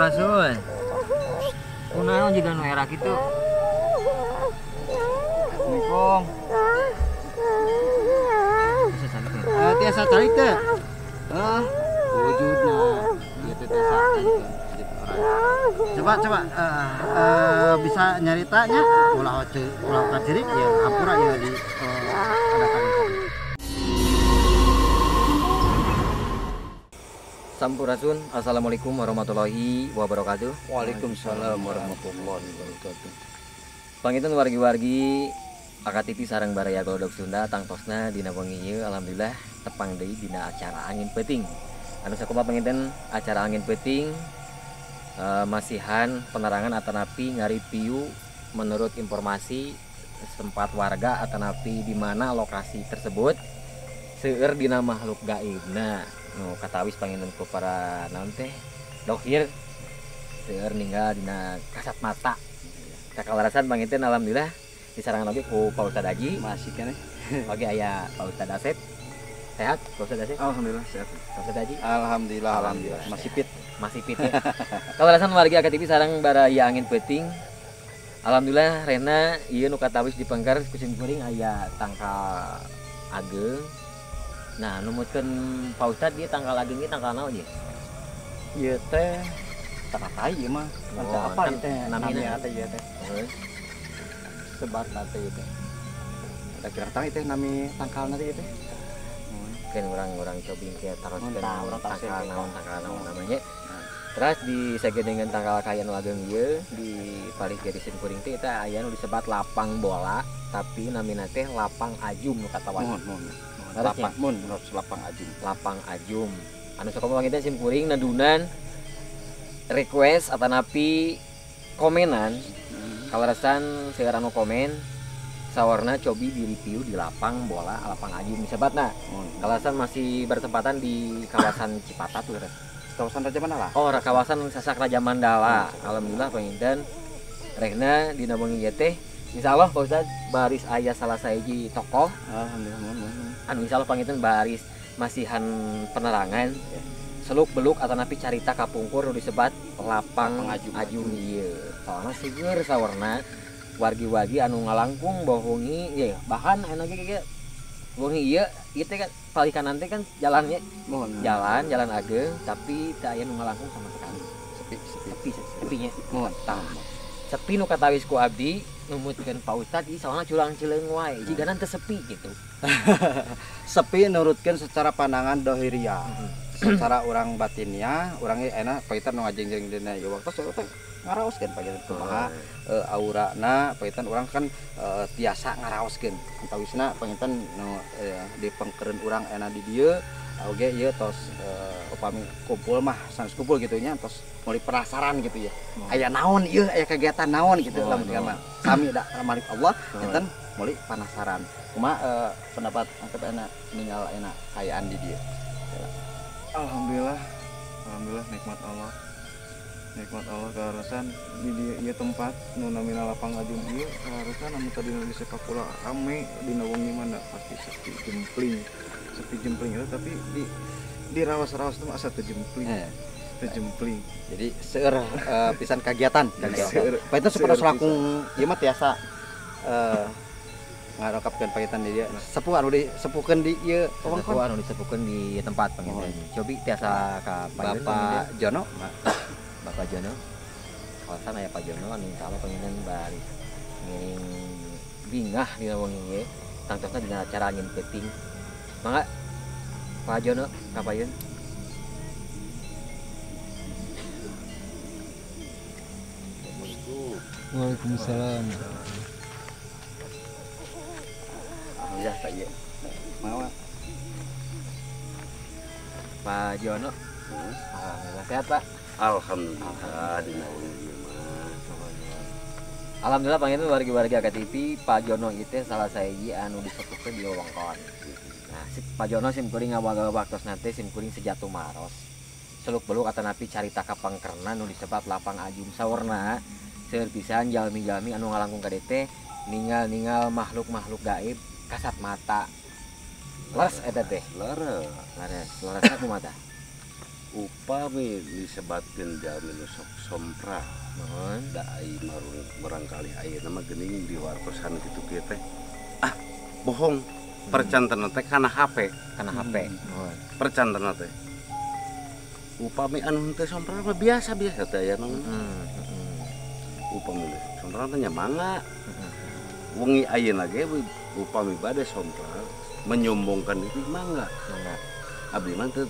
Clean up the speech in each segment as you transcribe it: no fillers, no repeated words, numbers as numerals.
Sampurasun. Kunaon jiga nu era kitu? Assalamualaikum. Bisa calik teh. Tiasa calik teh. Wujudna ieu teh tiasa calik. Coba coba bisa nyaritanya ulah ulah kacirik ya hampura ya di ada. Sampurasun, assalamualaikum warahmatullahi wabarakatuh. Waalaikumsalam warahmatullahi wabarakatuh. Panginten wargi-wargi AKTV sareng baraya Golodog Sunda tangtosna dina wengi ieu alhamdulillah tepang deui dina acara Angin Peuting. Anu sakumaha panginten acara Angin Peuting masihan penerangan atanapi ngareview menurut informasi sempat warga atanapi di mana lokasi tersebut seueur dina makhluk gaibna. Nu katawis panginten ku para naon teh dohir seueur ninggal dina kasat mata. Kakalarasan panginten alhamdulillah disarangan oge ku Pak Ustad Haji. Masih keneh. Oge aya Pak Ustad Asep. Sehat Pak Ustad Asep? Alhamdulillah sehat. Pak Ustad Haji? Alhamdulillah, alhamdulillah. Masih fit. Masih fit ya. Kalarasan wargi AKTV sareng baraya Angin Peuting. Alhamdulillah rena ieu nu katawis di pengker ku sim kuring aya tangkal ageng. Nah, numutkeun Pak Ustad ieu tangkal ageng ieu tangkal naon ieu? Ieu teh tangkal kai ieu mah. Oh, apa ieu teh? Namina teh ieu teh. Heeh. Sebatna teh ieu teh. Da kira tang ieu teh nami tangkalna teh ieu teh. Mungkin orang-orang cobi ke taroskeun tangkal naon namanya. Terus di sagedengan tangkal kaya nu ageng ieu di palih kiri sim kuring teh eta aya nu disebat lapang bola tapi namina teh lapang ajum nu katawa. Mohon. Lapang mun lapang ajum. Lapang ajum. Anu sakumaha panginten sim kuring nadunan request atanapi komenan. Kalarasan seueur anu komen sawarna cobi di review di lapang bola lapang ajum disebatna. Kalarasan masih bertempatan di kawasan Cipatat tuh. Kawasan Raja Mandala. Oh, kawasan Sasak Raja Mandala. Alhamdulillah panginten rehna dina wengi ieu teh insyaallah Pak Ustad baris aya salah sahiji tokoh. Alhamdulillah. Anu insyaallah panginten baris masihan penerangan seluk beluk atanapi carita kapungkur nu disebat lapang ajum ieu. Soalna seueur sawarna wargi-wargi anu ngalangkung bohongi ye bahkan anu ge wengi ieu ieu teh kan palih kanan teh kan jalannya mohon jalan jalan ageng tapi teu aya nu ngalangkung sama sekali. Sepi sepi sepi sepinya mohon tah sepi nu katawis ku abdi numutkeun Pak Ustad ieu soalna culang cileung wae jigana teu sepi gitu. Sepi nurutkeun secara pandangan dohiriah. Secara orang batinnya orangnya enak pagitan nu ngajengjeng dina ieu waktu teh ngaraoskeun pagitan kumaha aurana pagitan urang kan tiasa ngaraoskeun antawisna pagitan nu di pengkereun urang enak di dieu oge ieu tos upami kumpul mah sanes kumpul gitu nya tos mulai penasaran gitu ya. Aya naon ieu aya kegiatan naon gitu lamun mah sami da malik Allah enten mulai penasaran kumaha pendapat angkep enak ninggal enak kayaan di dieu. Alhamdulillah, alhamdulillah nikmat Allah. Nikmat Allah keharusan di ieu tempat nu namina lapang ajum ieu keharusan anu tadi nu di sepak bola rame dina wengi mah pasti sepi jempling. Sepi jempling itu tapi di rawas-rawas itu asa teu jempling. Teu jempling. Jadi seueur pisan kagiatan. Paitun sapertos langkung ieu mah tiasa ngarokapkeun pagitan di dieu. Sepuh anu disepuhkeun di ieu wewengkon. Sepuh anu disepuhkeun di tempat panginten. Cobi tiasa ka Bapak Jono. Bapak Jono. Kawasan aya Pak Jono anu insyaallah panginten baris ngiring bingah dina wengi ieu. Tangtosna dina acara Angin Peuting. Mangga Pak Jono kapayun. Waalaikumsalam. Alhamdulillah Pak ieu. Mau Pak Jono. Alhamdulillah sehat Pak. Alhamdulillah dina wengi ieu mah. Alhamdulillah panginten wargi-wargi AKTV Pak Jono ieu teh salah sahiji anu disepuhkeun di wewengkon. Nah, si Pak Jono sim kuring ngawaga waktosna teh sim kuring sejatu maros. Seluk beluk atanapi carita kapangkerna nu disebat lapang ajum saurna seueur pisan jalmi-jalmi anu ngalangkung ka dieu teh ninggal-ninggal makhluk-makhluk gaib kasat mata. Leres eta teh. Leres. Leres, leresna kumaha tah? Upami disebatkeun jalmi nu sok sompra. Muhun. Da ai murangkali ayeuna mah geuning diwartosan kitu kieu teh. Ah, bohong. Percantena teh kana HP, Kana HP. Muhun. Percantena teh. Upami anu henteu sompral mah biasa-biasa teh aya naon. Upami sompral teh nya mangga. Wengi ayeuna ge upami bade sompral menyombongkan diri mangga. Mangga. Abdi mah teu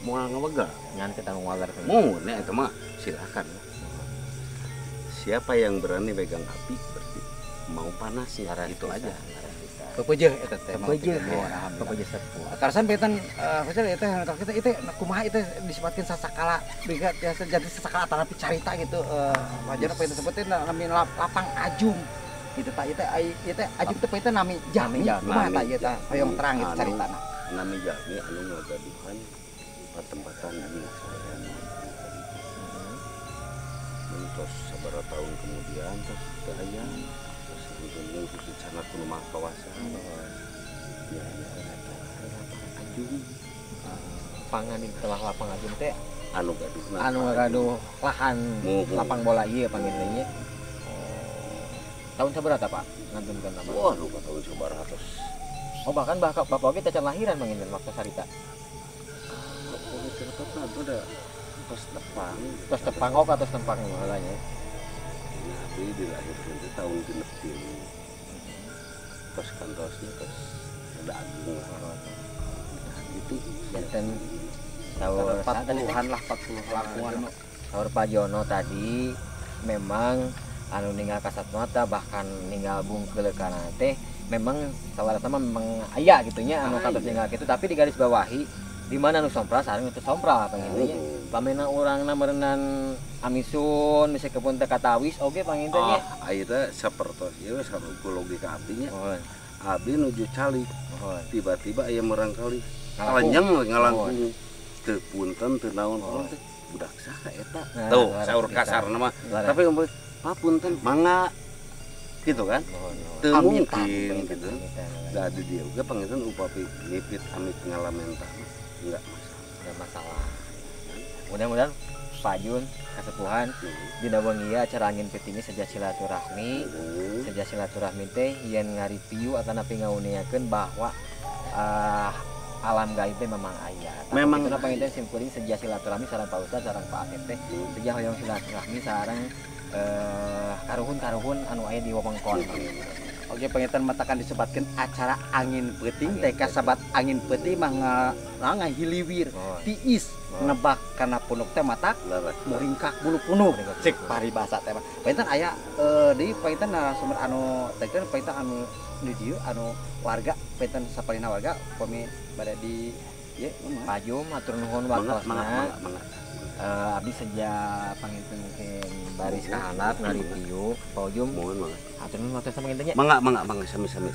moal ngawegel. Ngan teu tanggung waler. Mun nya eta mah silakan. Siapa yang berani pegang api berarti mau panas ya, itu aja. Pepeujeuh eta teh. Pepeujeuh. Pepeujeuh sepuh. Karasan beten khusus eta kita itu kumaha itu disebutkeun sasakala biga biasa jadi sasakala atanapi carita gitu wajar apa itu sebutin nami lapang ajum gitu ta ieu teh ieu teh ajum teh teh nami jami kumaha ta ieu teh hoyong terang gitu caritana. Nami jami anu ngagaduhan patempatan ieu sadayana. Terus sabaraha tahun kemudian terus teu aya terus ujung terus dicanak ku nu maha kawasa. Ya eta lapang ajum. Pangan di telah lapang ajum teh anu gaduhna anu gaduh lahan lapang bola ieu panggilna nya. Tahun sabaraha Pak ngantunkeun nama? Wah, lupa tahun sabaraha terus. Oh, bahkan bapak oge teh can lahiran panggilna waktu sarita. Pokoknya cerita ada tos tepang. Tos tepang oh tos tepang baheula nya. Nah, abdi dilahirkeun teh tahun 63. Tos kantosnya tos rada agung lah. Nah, gitu. Janten tahun 40-an lah, 40 langkungan. Saur Pak Jono tadi memang anu ninggal kasat mata bahkan ninggal bungkeuleukana teh memang sawarasna mah memang aya gitu nya anu katos ninggal kitu, tapi di garis bawahi di mana nu sompral sareng nu teu sompral panginten nya. Pamena urangna meureunan amisun meskipun teu katawis oge panginten nya. Ah, ieu teh sapertos ieu saruku logika abdi nya. Abdi nuju calik. Tiba-tiba aya murangkali kalenyeng ngalangkung. Teu punten teu naon teh budak saha eta. Tuh saur kasarna mah. Tapi Pak punten mangga gitu kan. Teu mungkin gitu. Da di dieu oge panginten upami ngipit amit ngalamen tah enggak masalah. Enggak masalah. Mudah-mudahan Pak Jun kasepuhan dina wengi ieu acara angin peuting seja silaturahmi. Seja silaturahmi teh yen ngaripiu atanapi ngauningakeun bahwa alam gaib teh memang aya. Memang kitu panginten sim kuring seja silaturahmi sareng Pak Ustad sareng Pak Asep teh seja hoyong silaturahmi sareng karuhun-karuhun anu aya di wewengkon. Oke, panginten matakan disebatkeun acara angin peuting teh kasabat angin peuting mah ngahiliwir tiis nebak kana punuk teh matak muringkak bulu punuk cek paribasa teh mah. Panginten aya deui panginten narasumber anu teh panginten anu di dieu anu warga panginten sapalina warga upami bade di ieu Pak Jum hatur nuhun waktosna. Abdi sejak panginten mungkin baris kahandap ngaripiu Pak Jum mohon mangga hatur nuhun waktosna panginten nya. Mangga mangga mangga sami-sami.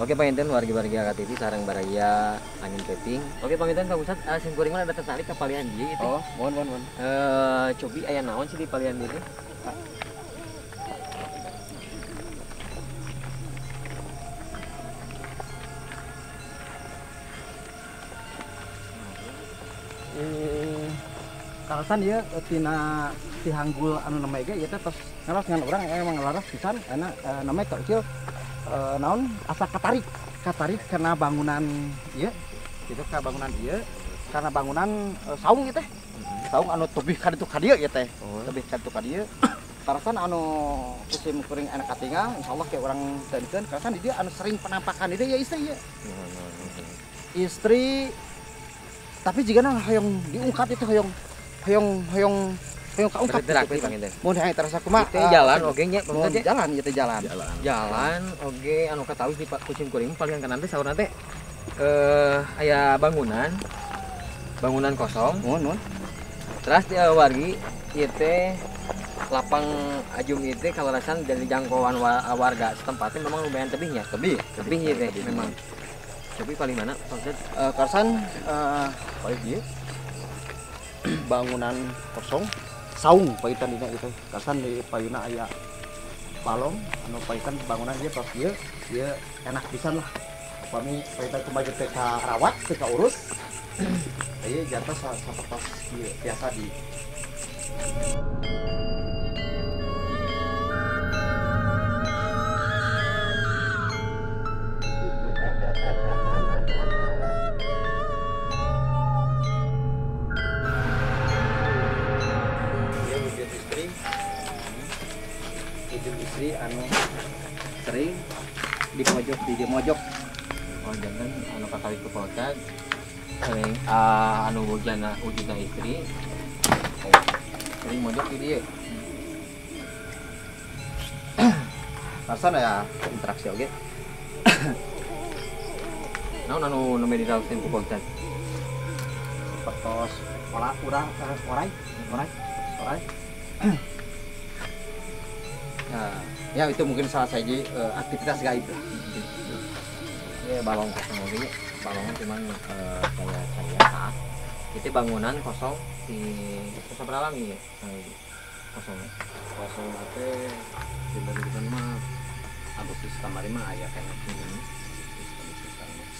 Oke panginten wargi-wargi AKTV sareng baraya angin peuting. Oke panginten Pak Ustad sim kuring mah ada tertarik ka palihan dieu ieu teh. Oh, mohon mohon mohon. Cobi aya naon sih di palihan dieu teh? Kalasan ieu tina tihanggul anu namanya ge ieu teh tos ngaras ngan urang emang ngalaras pisan enak namanya kecil naon asa katarik katarik karena bangunan ieu gitu ka bangunan ieu karena bangunan saung ieu teh saung anu tebih ka ditu ka dieu ieu teh tebih ka ditu ka dieu karasan anu musim kuring enak katingal insyaallah kayak urang dankeun karasan di dieu anu sering penampakan di dieu ya istri ieu istri tapi jika hoyong diungkap itu hoyong hoyong hoyong hoyong kaungkap gitu. Mun hayang terasa kumaha teh jalan oge nya mun jalan ieu teh jalan. Jalan oge anu katawis di kucing kuring paling kanan teh saurna teh aya bangunan bangunan kosong. Mun mun. Terus di wargi ieu teh lapang ajum ieu teh kalarasan dari jangkauan warga setempat teh memang lumayan tebihnya. Tebih, tebih ieu teh memang. Cobi paling mana Pak Ustad? Karsan paling dieu bangunan kosong saung paitan dina ieu teh. Karsan di payuna aya palong anu paitan bangunan ieu tos ieu ieu enak pisan lah. Upami paitan kumaha teh karawat teh kaurus. Ieu jatuh sapertos ieu biasa di istri anu sering di pojok di mojok. Oh jangan anu kakawit ku Pak sering anu wujudna istri sering mojok di dieu. Rasana ya interaksi oge. Naon anu nembe diraoskeun ku Pak? Sapertos pola urang orai orai orai. Nah, ya itu mungkin salah satu aktivitas gaib lah. Ya balong kosong lagi, balongan cuman kayak saya. Itu bangunan kosong di seberapa lama ya? Kosongnya. Kosong teh dinten-dinten mah Agustus kamari mah aya keneh.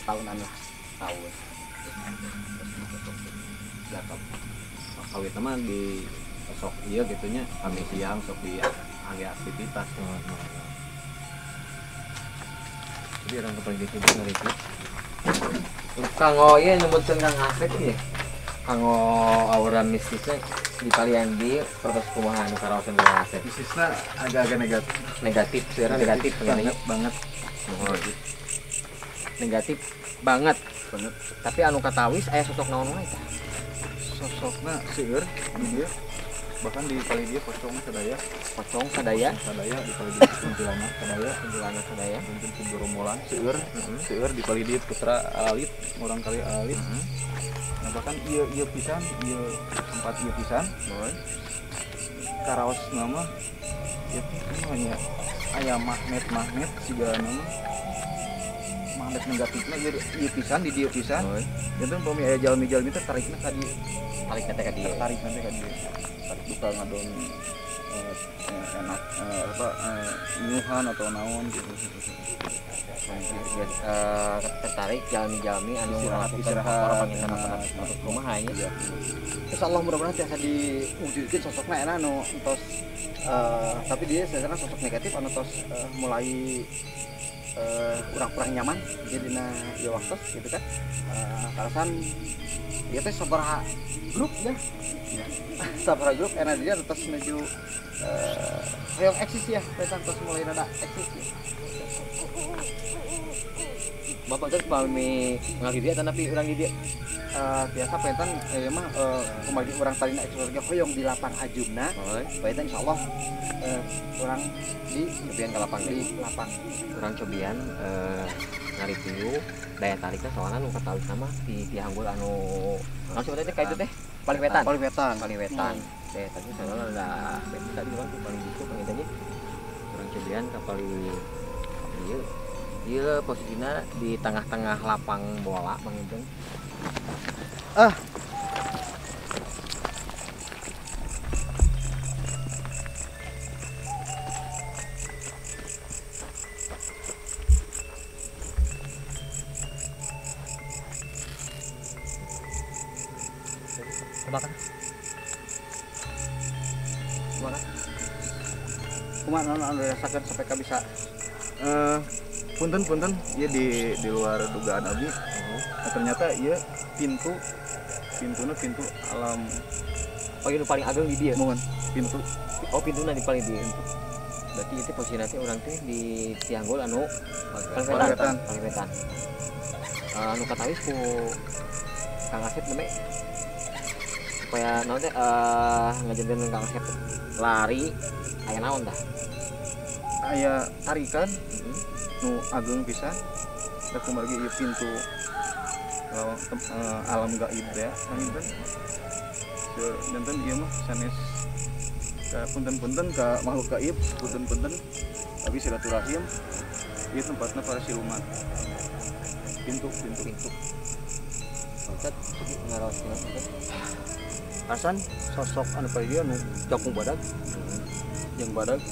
Setahunan lah, setahun. Jatuh. Kawit mah di sok iya gitunya, kami siang sok di angge aktivitas. Jadi orang kepaling gitu ngerti. Kanggo ieu nyebutkeun Kang Asep ieu. Kanggo aura mistisnya di palian di protes kumaha anu karaosan Kang Asep. Mistisna agak-agak negatif. Negatif, sebenarnya negatif banget banget. Negatif banget. Banget. Tapi anu katawis aya sosok naon wae tah? Sosokna seueur di dieu. Bahkan di kali dia pocong sadaya, pocong sadaya, sadaya di kali dia kuntilanak sadaya, kuntilanak sadaya, mungkin gerombolan seueur, seueur di kali dia putra alit, orang kali alit. Nah, bahkan ieu pisan, ieu tempat ieu pisan. Karaos nama ieu teh hanya aya magnet-magnet siga nama magnet negatifna ieu pisan di dieu pisan. Janten upami aya jalmi-jalmi teh tarikna ka dieu. Tarikna teh ka dieu. Tarikna teh ka dieu. Buka ngadon enak apa nyuhan atau naon gitu. Tertarik jalmi-jalmi anu istirahat kumaha nya. Insyaallah mudah-mudahan tiasa diwujudkeun sosokna enak anu entos tapi dia sebenarnya sosok negatif anu tos mulai urang kurang nyaman jadi dina ieu waktos gitu kan. Kalasan ieu teh sabaraha grup ya. Sabaraha grup enak dia terus menuju hoyong eksis ya, terus mulai rada eksis ya. Bapak terus pami ngali dia tapi urang di dia biasa pentan ieu mah kumargi urang tadina eksis hoyong di lapang ajumna. Pentan insyaallah urang di cobian ke lapang di lapang. Urang cobian ngareview daya tariknya soalnya nu katawis nama di Tihanggul anu naon sih teh ka itu teh paling wetan. Paling wetan. Paling wetan. Daya tariknya soalnya ada tadi urang paling gitu pangintennya. Urang cobian ka paling ieu. Ieu posisinya di tengah-tengah lapang bola panginten. Ah. Kumaha? Kumaha? Kumaha naon anu dirasakeun sampai ka bisa punten-punten ieu di luar dugaan abi. Nah, ternyata ieu pintuna pintu alam. Oh, ieu nu paling ageng di dieu. Mohon, pintu. Oh, pintuna di paling dieu. Berarti itu posisina teh urang teh di Tianggul anu paling wetan. Paling wetan. Anu katawis ku Kang Asep nembe supaya naon teh ngajendeun Kang Asep lari aya naon tah? Aya tarikan nu ageng pisan da kumargi ieu pintu lawang alam gaib teh panginten. Janten ieu mah sanes ka punten-punten ka makhluk gaib, punten-punten tapi silaturahim ieu tempatna para siluman. Pintu pintu pintu. Ustaz ngaraoskeun Ustaz. Asan sosok anu paling dia anu jakung badag. Yang badag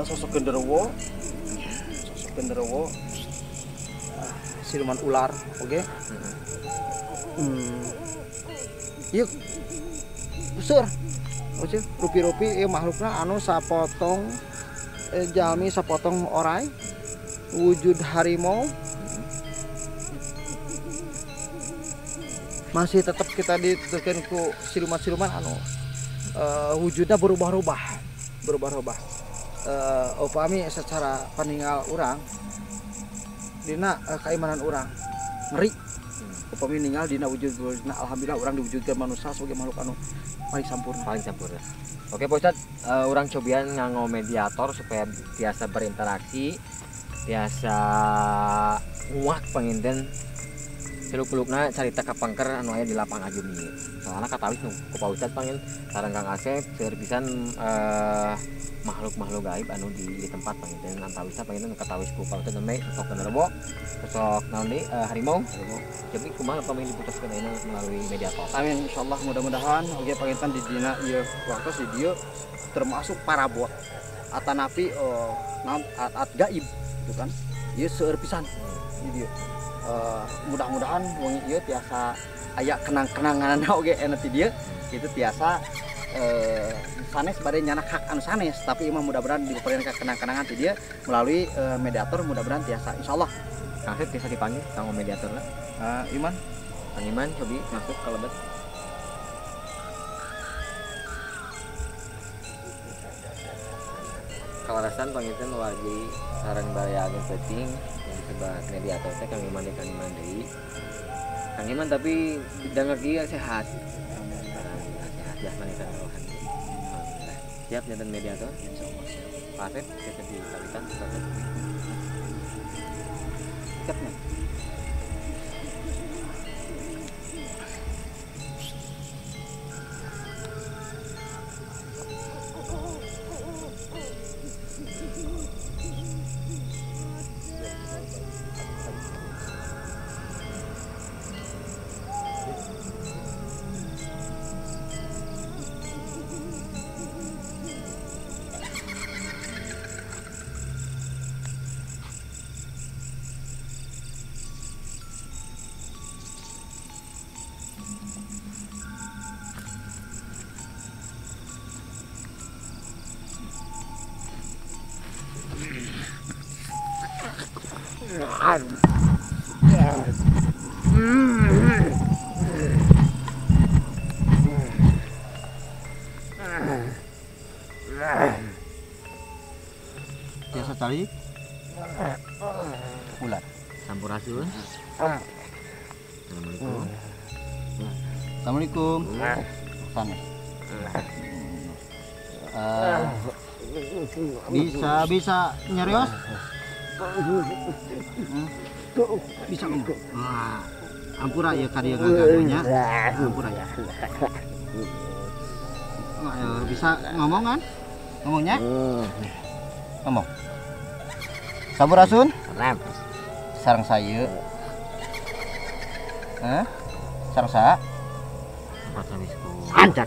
sosok genderuwo, siluman ular, oke. Ieu seueur. Rupi-rupi ieu makhlukna anu sapotong jalmi sapotong orai wujud harimau. Masih tetap kita dituturkan ku siluman-siluman anu wujudnya berubah-ubah, upami secara peninggal urang dina keimanan urang ngeri. Upami ninggal dina wujud wujudna, alhamdulillah urang diwujudkan manusia sebagai makhluk anu paling sempurna. Paling sempurna. Oke Pak Ustadz, urang cobian nganggo mediator supaya tiasa berinteraksi, tiasa nguak panginten seluk-belukna carita kapangker anu aya di lapang Ajum ieu. Soalna katawis nu ku Pak Ustadz pangin sareng Kang Asep seueur pisan makhluk-makhluk gaib anu di tempat panginten antawisna panginten nu katawis ku Pak Ustadz namanya sosok genderuwo, sosok naon deui harimau. Jadi kumaha paming diputuskeun ayeuna melalui mediator. Amin insyaallah, mudah-mudahan oge panginten di dina ieu waktos di dieu termasuk parabot atanapi naon at gaib gitu kan. Ieu seueur pisan di dieu. Mudah-mudahan wengi ieu tiasa aya kenang-kenangan oge anu ti dieu itu tiasa sanes bade nyanak hak anu sanes, tapi imah mudah-mudahan diberikan kenang-kenangan ti dieu melalui mediator, mudah-mudahan tiasa insyaallah. Kang Asep tiasa dipanggil kanggo mediator lah. Iman, Kang Iman cobi masuk ke lebet. Kawarasan panginten wargi sareng baraya agen penting yang disebut mediator teh Kang Iman deui, Kang Iman deui. Kang Iman tapi dangak ieu sehat. Alhamdulillah sehat jasmani sareng rohani. Alhamdulillah. Siap janten mediator? Insyaallah siap. Pak Asep tiasa dikawitan Pak Asep. Tiketnya. Biasa cari ular. Sampurasun. Assalamualaikum. Assalamualaikum. Sana. Bisa nyerios? Bisa ngomong. Wah, ampura ya karya gagarunya. Ampura ya. Bisa ngomong kan? Ngomongnya? Ngomong. Sampurasun? Sareng saya. Hah? Sareng sa? Sancak.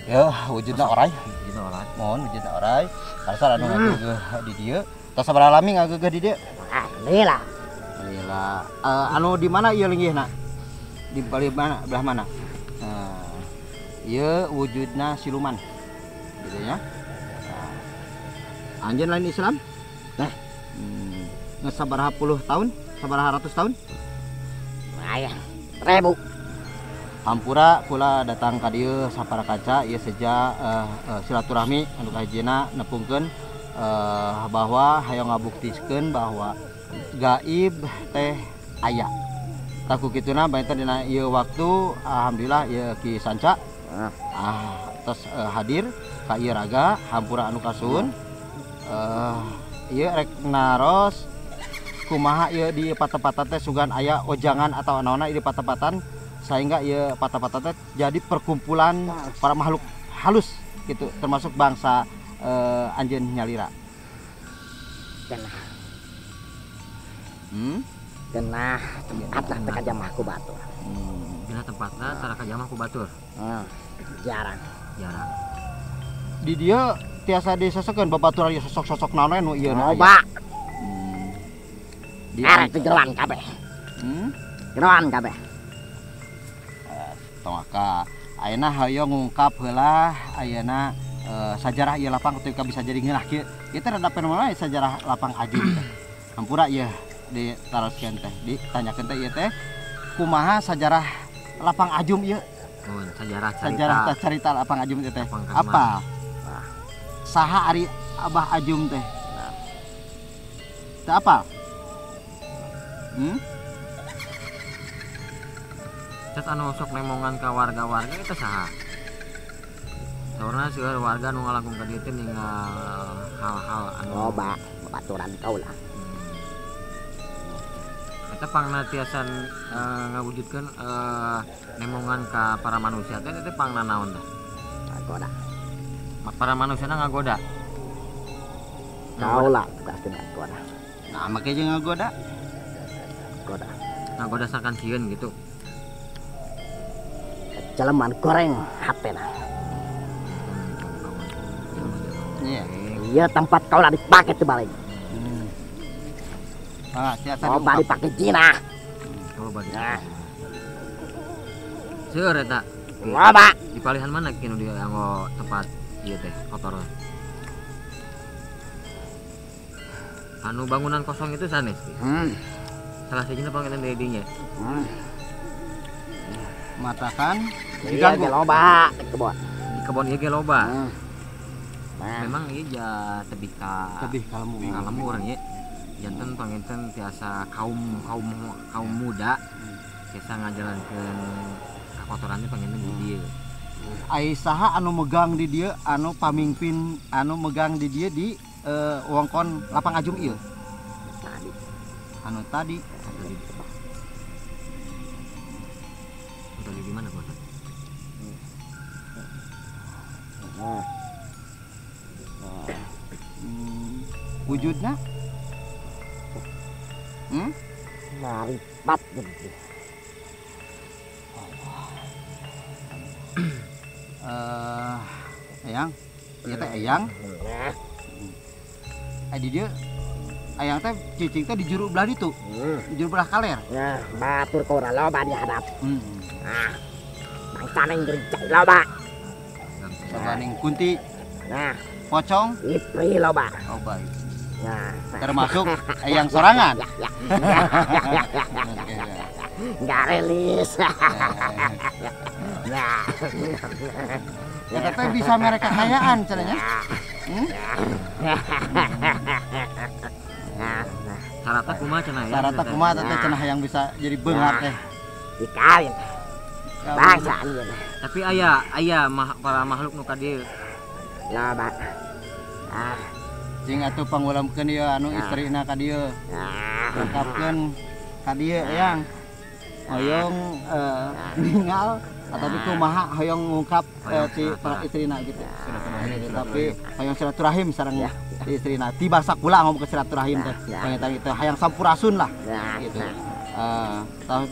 Ya, wujudna orai. Wujudna orai. Mohon wujudna orai. Karsa anu ngageugeuh di dieu. Tos sabaraha lami ngageugeuh di dieu? Lila. Lila. Anu di mana ieu linggihna? Di balik mana? Belah mana? Nah, ieu wujudna siluman. Gitu ya. Nah. Anjeun lain Islam? Teh. Geus sabaraha puluh tahun? Sabaraha ratus tahun? Aya. Ribu. Hampura kula datang ka dieu sapara kaca ieu seja silaturahmi anu kahijina nepungkeun bahwa hayang ngabuktiskeun bahwa gaib teh aya. Tah ku kituna bainten dina ieu waktu alhamdulillah ieu Ki Sanca tos hadir ka ieu raga hampura anu kasuhun. Ieu rek naros kumaha ieu di patepatan teh sugan aya ojangan atau naonna ieu di patepatan sehingga ieu patepatan teh jadi perkumpulan para makhluk halus gitu termasuk bangsa anjeun nyalira. Genah. Genah tempatna teh kajamah ku batur. Genah tempatna tara kajamah ku batur. Jarang. Jarang. Di dieu tiasa disesekeun babaturan ieu sosok-sosok naon nu ieu na. Loba. Di arek jeroan kabeh. Jeroan kabeh. Tong waka. Ayeuna hoyong ngungkap heula ayeuna sajarah ieu lapang ketika bisa jadi ngeunah kieu. Ieu teh rada fenomenal sajarah lapang Ajum teh. Hampura ieu ditaroskeun teh, ditanyakeun teh ieu teh kumaha sajarah lapang Ajum ieu? Sejarah sajarah carita lapang Ajum ieu teh. Apa? Saha ari Abah Ajum teh? Teu apal? Cet anu sok nemongan ka warga-warga eta saha? Saurna seueur warga nu ngalangkung ka dieu teh ninggal hal-hal anu loba babaturan kaula. Eta pangna tiasan ngawujudkeun nemongan ka para manusia teh eta pangna naon teh? Ngagoda. Para manusiana ngagoda. Kaula pasti ngagoda. Nah, make jeung ngagoda. Goda. Ngagoda sangkan sieun gitu. Celeman goreng hatena. Iya. Iya tempat kaula dipake teu balik. Ah, tiasa loba dipake jinah. Loba dipake. Seueur eta. Loba. Di palihan mana kieu nu dianggo tempat ieu teh kotor. Anu bangunan kosong itu sanes. Salah sijina panginten deui dinya. Matakan diganggu loba di kebon. Di kebon ieu ge loba. Memang ieu ja tebih ka lembur nya. Janten panginten tiasa kaum kaum muda tiasa ngajalankeun kakotorannya panginten di dieu. Ai saha anu megang di dieu, anu pamimpin anu megang di dieu di wongkon lapang Ajum ieu? Tadi. Anu tadi. Tadi di mana, Pak? Wujudna? Maripat gitu. Eyang, ieu teh eyang. Di dieu eyang teh cicing teh di juru belah ditu. Di juru belah kaler. Nah, batur kaula loba dihadap. Nah, bangsana gereja loba. Sabaning kunti. Nah, pocong, ipri loba. Loba. Nah, termasuk eyang sorangan. Enggak rilis. Ya. Ya, tapi bisa mereka kekayaan caranya. Sarata kumaha cenah ya? Sarata kumaha teh cenah yang bisa jadi beunghar teh. Dikawin. Bangsa ieu. Tapi aya para makhluk nu ka dieu. Loba. Ah. Cing atuh pangulamkeun ieu anu istrina ka dieu. Lengkapkeun ka dieu eyang. Hoyong ningal ataupun kumaha hoyong ngungkap si para istrina gitu. Tapi hoyong silaturahim sareng istrina. Ti basa kula ngomong ke silaturahim teh. Pangitan itu hayang sampurasun lah gitu.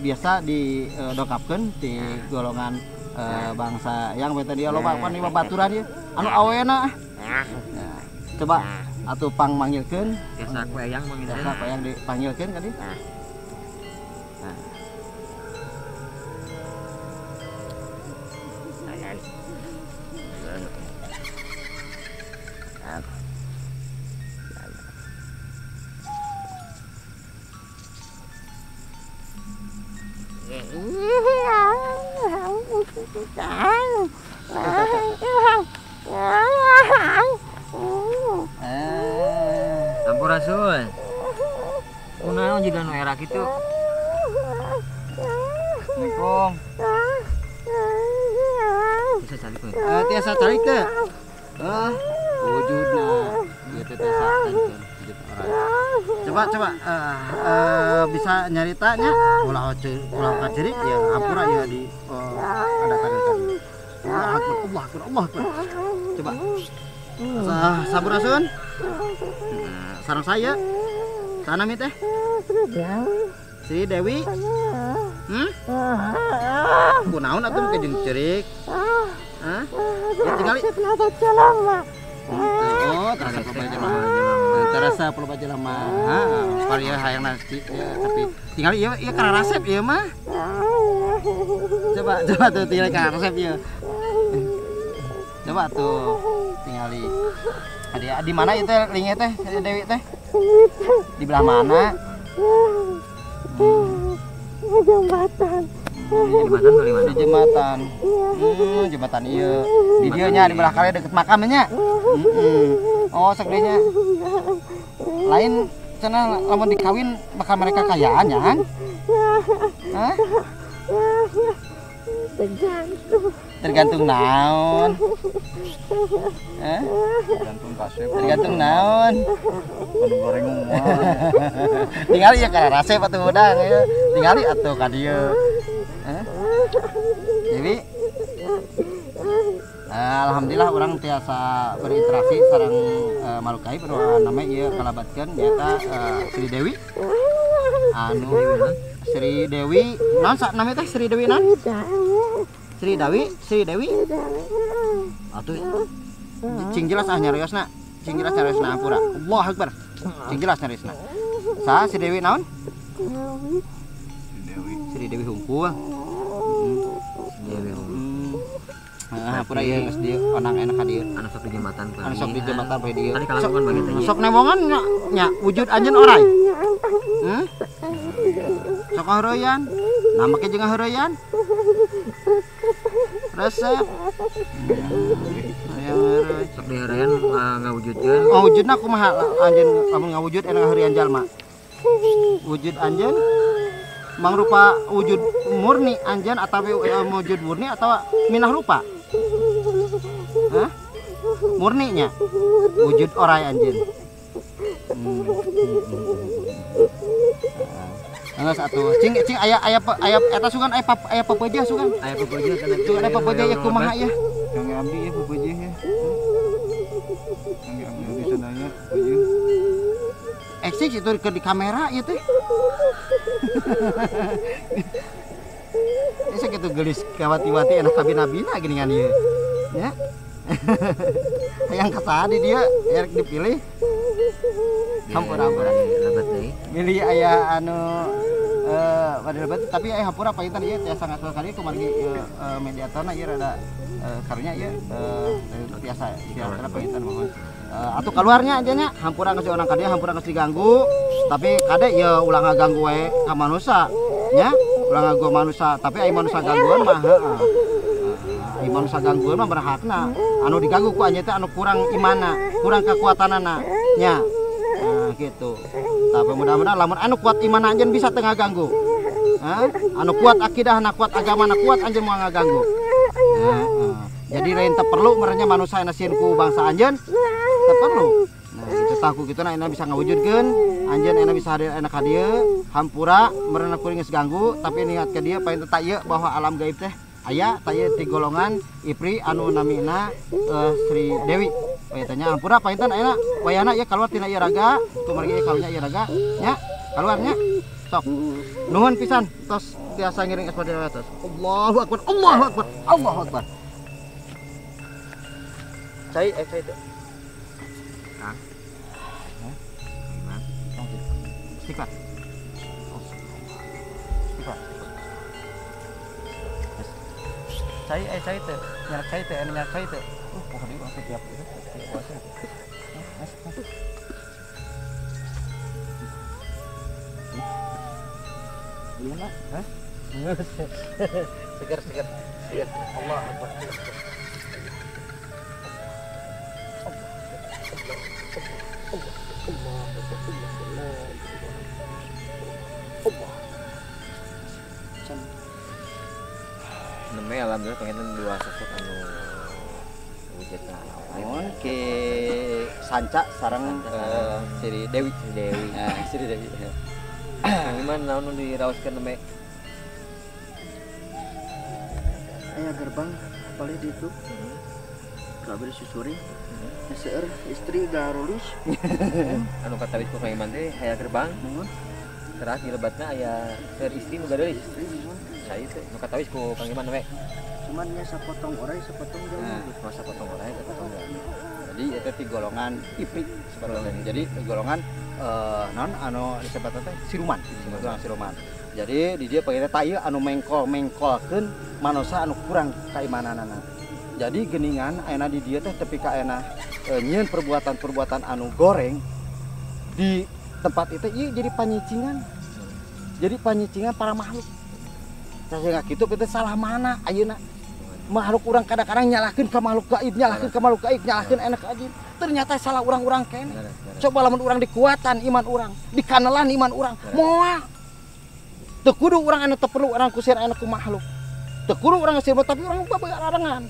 Biasa didongkapkeun di golongan bangsa yang beten dia loba pan baturan ieu anu awena. Coba atuh pang manggilkeun biasa ku eyang manggilkeun. Biasa ku eyang dipanggilkeun ka dieu. Sampurasun. Kunaon jiga nu era kitu? Assalamualaikum. Bisa calik we. Tiasa calik teh. Wujudna ieu teh tiasa calikeun wujud orang. Coba coba bisa nyaritanya ulah ulah kacerik ya hampura ya di ada tangan. Allah akbar, Allah akbar, Allah akbar. Coba. Sampurasun. Sareng saya. Sana mi teh. Si Dewi. Kunaon atuh ke jeung cerik? Hah? Ya tinggali. Oh, terasa loba jelema. Terasa loba jelema. Heeh, parieu hayang nasi tapi tinggali ieu ieu kararasep ieu mah. Coba coba tuh tinggal ka resep ieu. Coba tuh tingali. Di mana itu lingnya teh Dewi teh? Di belah mana? Jembatan. Jembatan di mana? Di jembatan. Jembatan ieu. Di dieu nya di belah kali deket makamnya. Oh, sagedenya. Lain cenah lamun dikawin bakal mereka kayaan ya kan? Hah? Tergantung. Tergantung naon? Tergantung kasep. Tergantung naon? Anu goreng moal. Tingali ya kana rasep atuh hudang ya. Tingali atuh ka dieu. Dewi. Alhamdulillah orang tiasa berinteraksi sareng makhluk gaib anu namanya ieu kalabatkeun nyaeta Sri Dewi. Anu Sri Dewi, naon namanya teh Sri Dewi naon? Sri Dewi, Sri Dewi. Atuh cing jelas ah nyariosna. Cing jelas nyariosna hampura. Allahu Akbar. Cing jelas nyariosna. Saha Sri Dewi naon? Dewi. Sri Dewi hungkul. Dewi hungkul. Heeh, hampura ieu geus dieu onang enak ka dieu. Anu sok di jembatan. Anu sok di jembatan bae dieu. Tadi kalangkungan bae teh. Sok nembongan nya wujud anjeun orai. Sok heureyan. Nah make jeung heureyan. Resep. Hayang heureuy. Sok diheureyan ngawujudkeun. Oh, wujudna kumaha anjeun lamun ngawujud enak heureyan jalma. Wujud anjeun mangrupa wujud murni anjeun atawa wujud murni atawa minah rupa? Hah? Murninya wujud orai anjeun. Geus atuh cing cing aya aya aya eta sugan aya aya pepeujeuh sugan. Aya pepeujeuh kana sugan aya pepeujeuh ya kumaha ya? Kang abdi ya pepeujeuh ya. Kang abdi di sananya pepeujeuh. Eksis itu ke di kamera ieu teh. Ini sakitu geulis kawati-wati enak kabina-bina geuningan ieu. Nya. Hayang ka saha di dieu erek dipilih. Hampura-hampura. Lebat deui. Milih aya anu pada lebat tapi aya hampura painten ieu tiasa ngasul ka dieu kumargi ieu mediatorna ieu rada karunya ieu tiasa tiasa painten mohon. Atuh kaluarnya aja nya hampura geus orang ka dieu hampura geus diganggu tapi kade ieu ulah ngaganggu wae ka manusa nya ulah ngaganggu manusa tapi aya manusa gangguan mah heeh. Ai manusa gangguan mah berhakna anu diganggu ku anjeun teh anu kurang imana kurang kekuatanana nya. Nah, gitu. Tapi mudah-mudahan lamun anu kuat iman anjeun bisa teu ngaganggu. Hah? Anu kuat akidahna, kuat agamana, kuat anjeun moal ngaganggu. Heeh. Jadi lain teu perlu merenya manusa anu sieun ku bangsa anjeun. Teu perlu. Nah, gitu tah ku kituna enak bisa ngawujudkeun, anjeun enak bisa hadir enak ka dieu, hampura meurena kuring geus ganggu, tapi niat ka dieu paling teu ieu bahwa alam gaib teh aya tah ieu ti golongan Ipri anu namina Sri Dewi. Paintennya hampura painten ayeuna wayahna ieu kaluar tina ieu raga, kumargi ieu kalunya ieu raga nya, kaluarnya. Sok. Nuhun pisan tos tiasa ngiring SPD tos. Allahu akbar, Allahu akbar, Allahu akbar. Cai cai teu. Kang. Hah? Gimana? Istighfar. Istighfar. Cai cai teu, nyarak cai teu, anu nyarak cai teu. Pokoknya urang teh tiap itu tiap puasa. Mas, mas. Iya, Mak. Hah? Segar, segar. Segar. Allah Akbar. Allah. Nembe alhamdulillah pengen dua sosok anu wujudna. Mun ke Sanca sareng Sri Dewi. Sri Dewi. Sri Dewi. Kang Iman naon nu diraoskeun nembe? Aya gerbang palih ditu. Kabeh disusuri. Seueur istri garulis. Anu katawis ku Kang Iman teh aya gerbang. Nuhun. Teras dilebatna aya seueur istri nu garulis. Istri nuhun. Saya teh nu katawis ku Kang Iman we. Cuman nya sapotong orai sapotong jalma. Nah, sapotong orai sapotong jalma. Jadi itu ti golongan Ipri sebetulnya. Jadi golongan non anu disebutna teh siluman, golongan siluman. Jadi di dieu panginten tah ieu anu mengkol-mengkolkeun manusia anu kurang kaimananana. Jadi geningan ayeuna di dieu teh tepi ka ayeuna nyieun perbuatan-perbuatan anu goreng di tempat itu ieu jadi panyicingan. Jadi panyicingan para makhluk. Sehingga kitu kita salah mana ayeuna. Makhluk urang kadang-kadang nyalahkeun ka makhluk gaib, nyalahkeun ka makhluk gaib, nyalahkeun enak aja. Ternyata salah urang-urang keneh. Coba lamun urang dikuatan iman urang, dikanelan iman urang, moal. Teu kudu urang anu teu perlu urang kusir anu ku makhluk. Teu kudu urang ngasir tapi urang babarengan.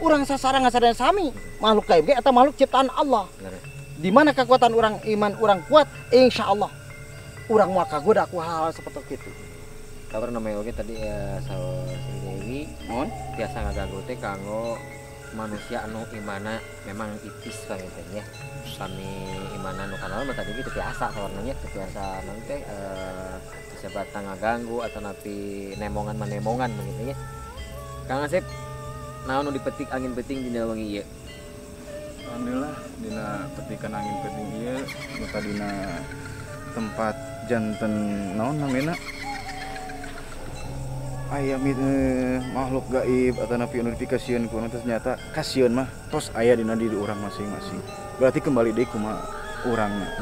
Urang sasarangan sadaya sami, makhluk gaib ge eta makhluk ciptaan Allah. Di mana kekuatan urang iman urang kuat, insyaallah urang moal kagoda ku hal-hal seperti itu. Kabar namanya oge tadi saur Sri Dewi, Mohon tiasa ngaganggu teh kanggo manusia anu imana memang ipis panginten nya. Kami imana nu kanal mah tadi gitu biasa sawarnanya teu biasa naon teh disebutna ngaganggu atau napi nemongan manemongan begitu nya. Kang Asep, naon nu dipetik angin peuting dina wengi ieu? Alhamdulillah dina petikan angin peuting ieu nu tadina tempat janten naon namina aya makhluk gaib atau napi anu dipikasieun ku ternyata kasieun mah tos aya dina diri urang masing-masing. Berarti kembali deui kumaha urangna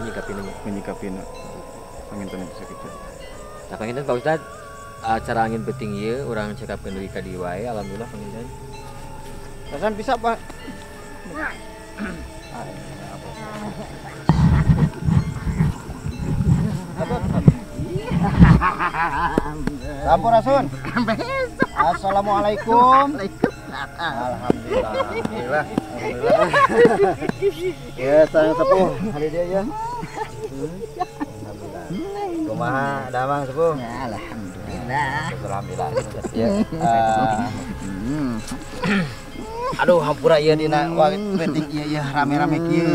menyikapina. Panginten sakitu. Nah panginten Pak Ustad, acara angin peuting ieu urang cekapkeun deui ka dieu wae alhamdulillah panginten. Pesan bisa Pak. Sampurasun. Assalamualaikum. Alhamdulillah. Alhamdulillah. Ya, sayang sepuh hari dia ya. Alhamdulillah. Kumaha damang sepuh? Alhamdulillah. Alhamdulillah. Ya. Aduh hampura ieu dina penting ieu ieu rame-rame kieu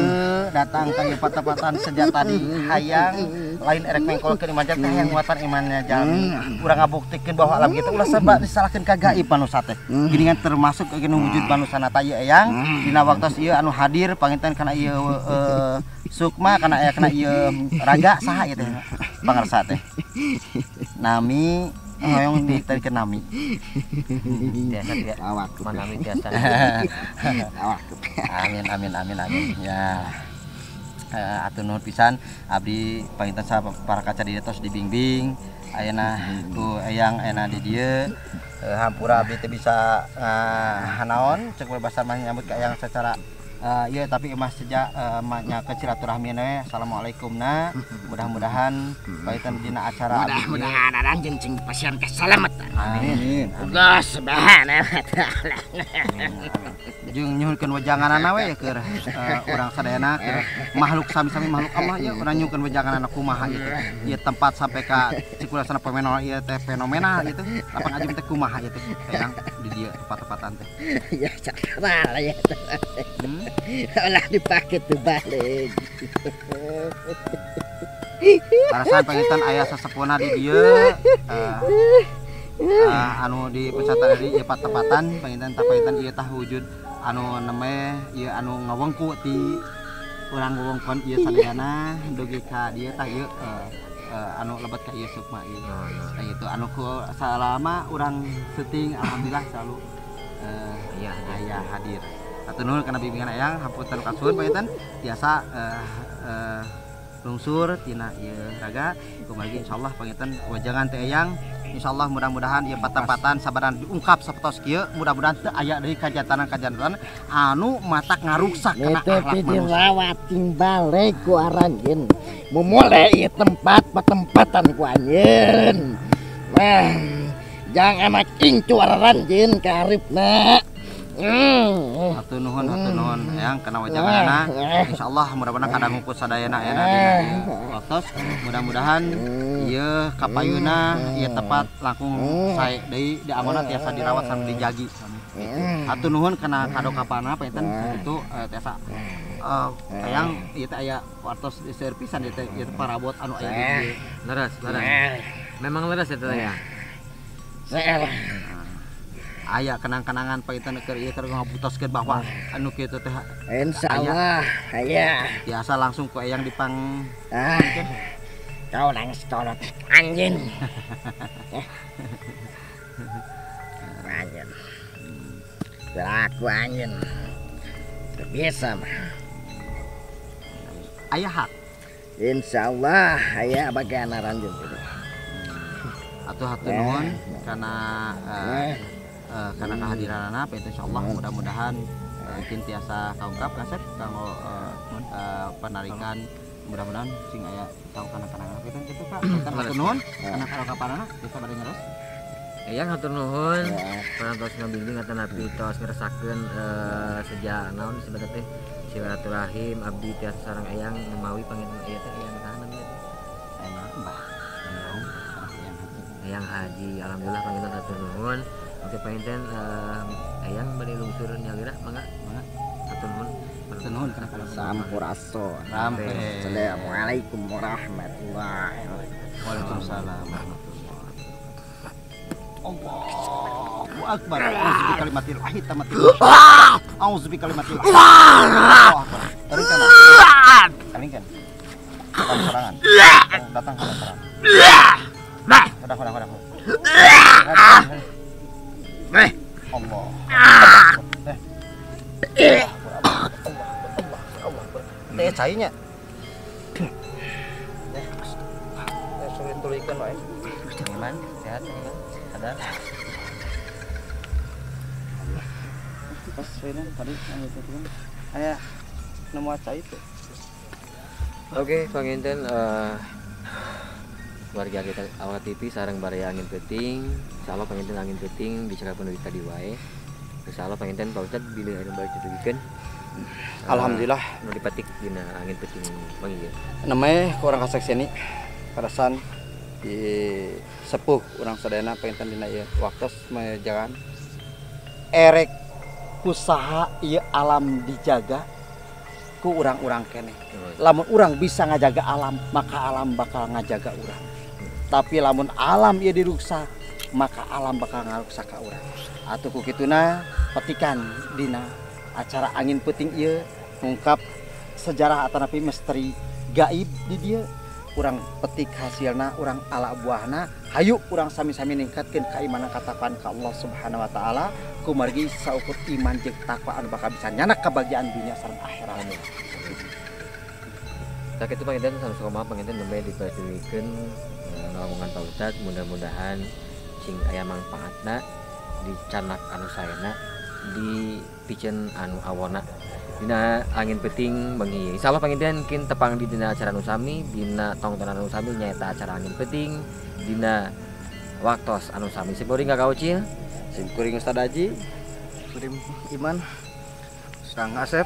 datang ka ieu patepatan sejak tadi hayang lain erek mengkolkeun iman teh hayang nguatan imannya jalmi urang ngabuktikeun bahwa alam kita ulah serba disalahkeun ka gaib manusa teh geuningan termasuk ke wujud manusana ta ieu eyang dina waktos ieu anu hadir panginten kana ieu sukma kana aya kana ieu raga saha ieu teh pangarsa teh nami hoyong diterikeun nami biasa tidak manami biasa. Amin amin amin amin ya. Atur nuhun pisan abdi panginten para kaca di tos dibimbing ayeuna ku eyang ayeuna di dieu hampura abdi teh bisa naon cek basa mah nyambut ka eyang secara ieu tapi mah sejak nya ke silaturahmi we assalamualaikum na mudah-mudahan panginten dina acara abdi mudah-mudahan anjeun sing pasien keselamatan. Amin. Allah subhanahu wa taala. Jeung nyuhunkeun wejanganana we keur urang sadayana keur makhluk sami-sami makhluk Allah ieu urang nyuhunkeun wejanganana kumaha ieu teh. Ieu tempat sampai ka cikulasana fenomena ieu teh fenomenal ieu teh. Lapang Ajum teh kumaha ieu teh eyang di dieu tempat-tempatan teh. Ya sakral ya. Ulah dipake tuh balik. Parasan panginten aya sasepuhna di dieu anu di pesantren di ieu patepatan panginten tapainten ieu tah wujud anu neme ieu anu ngawengku ti urang wewengkon ieu sadayana dugi ka dieu tah ieu anu lebet ka ieu sukma ieu. Tah itu anu ku salama urang syuting alhamdulillah selalu aya hadir. Atur nuhun kana bimbingan eyang hapunten kasuhun panginten tiasa lungsur tina ieu raga kumargi insyaallah panginten wajangan teh eyang insyaallah mudah-mudahan ieu patempatan sabaran diungkap sapertos kieu mudah-mudahan teu aya deui kajatanan-kajatanan anu matak ngaruksak kana akhlak manusia. Dirawat ting balik ku aranjeun mumule ieu tempat patempatan ku anjeun. Wah, jangan anak incu aranjeun ka hareupeuna. Hatur nuhun eyang kana wajanganana insyaallah mudah-mudahan kadangu ku sadayana ayeuna dina waktos mudah-mudahan ieu kapayuna ieu tempat langkung sae deui dianggona tiasa dirawat sareng dijagi. Hatur nuhun kana kadokapana panginten sakitu tiasa eyang ieu teh aya wartos seueur pisan ieu teh ieu parabot anu aya di dieu. Leres leres. Memang leres eta teh ya. Aya kenang-kenangan panginten keur ieu keur ngabutoskeun bahwa anu kitu teh insyaallah aya biasa langsung ku eyang dipang Kau nangis kolot anjing. Anjing. Berlaku anjing. Bisa mah. Ayah hak. Insyaallah aya bagian anjing gitu. Atuh hatur nuhun karena karena kehadiranana itu insyaallah mudah-mudahan mungkin tiasa kaungkap kasep kanggo penarikan mudah-mudahan sing aya tahu kana kana kitu kitu Pak. Hatur nuhun kana kaungkapanana bisa bade ngeres. Eyang hatur nuhun parantos ngabimbing atanapi tos ngeresakeun sejak naon disebutna teh silaturahim abdi tiasa sareng eyang mamawi panginten ieu teh eyang saha namina teh? Eyang Mbah. Eyang Haji. Alhamdulillah panginten hatur nuhun. Oke panginten eyang bade lungsur nyalira mangga. Mangga. Hatur nuhun. Hatur nuhun kana sampurasun. Assalamualaikum warahmatullahi wabarakatuh. Waalaikumsalam warahmatullahi. Allahu Akbar. Auzu bikalimatil tammati. Auzu bikalimatil. Allahu Akbar. Taringkan. Taringkan. Datang serangan. Datang serangan. Udah, udah, udah. Allah. Allah, Allah. Teh cainya. Teh sulit tulikan wae. Iman sehat ya. Ada. Pas ini tadi anu itu kan. Aya nemu cai itu. Oke, panginten warga kita awak TV sareng baraya angin peuting. Insyaallah panginten angin peuting dicekapkeun deui tadi wae. Insyaallah panginten Pak Ustad bilih anu balik ditugikeun. Alhamdulillah nu dipetik dina angin peuting wengi ieu. Namanya kurang kasaksian karasan di sepuh urang sadayana panginten dina ieu waktos mejakan erek kusaha ieu alam dijaga ku urang-urang keneh. Lamun urang bisa ngajaga alam, maka alam bakal ngajaga urang. Tapi lamun alam ieu diruksak, maka alam bakal ngaruksak ka urang. Atuh ku kituna petikan dina acara angin peuting ieu ngungkap sejarah atanapi misteri gaib di dieu. Urang petik hasilna, urang ala buahna, hayu urang sami-sami ningkatkeun keimanan katakwaan ka Allah Subhanahu wa taala kumargi saukur iman jeung takwa anu bakal bisa nyanak kebahagiaan dunia sareng akhirat. Amin. Sakitu panginten sanes kumaha panginten nembe dipertiwikeun ngalamungan Pak Ustad mudah-mudahan sing aya mangpaatna dicanak anu saena dipiceun anu awona dina angin peuting bengi. Insyaallah panginten kin tepang di dina acara nu sami, dina tongtonan anu sami nyaeta acara angin peuting dina waktos anu sami. Simkuring Kakak Ucil, simkuring Ustad Haji, kuring Iman, Sang Asep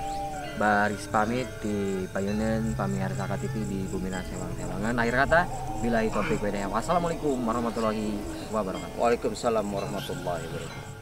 baris pamit di payunan pamiarsa TV di Bumina Sewang-Sewangan. Akhir kata billahi taufik wa hidayah. Wassalamualaikum warahmatullahi wabarakatuh. Waalaikumsalam warahmatullahi wabarakatuh.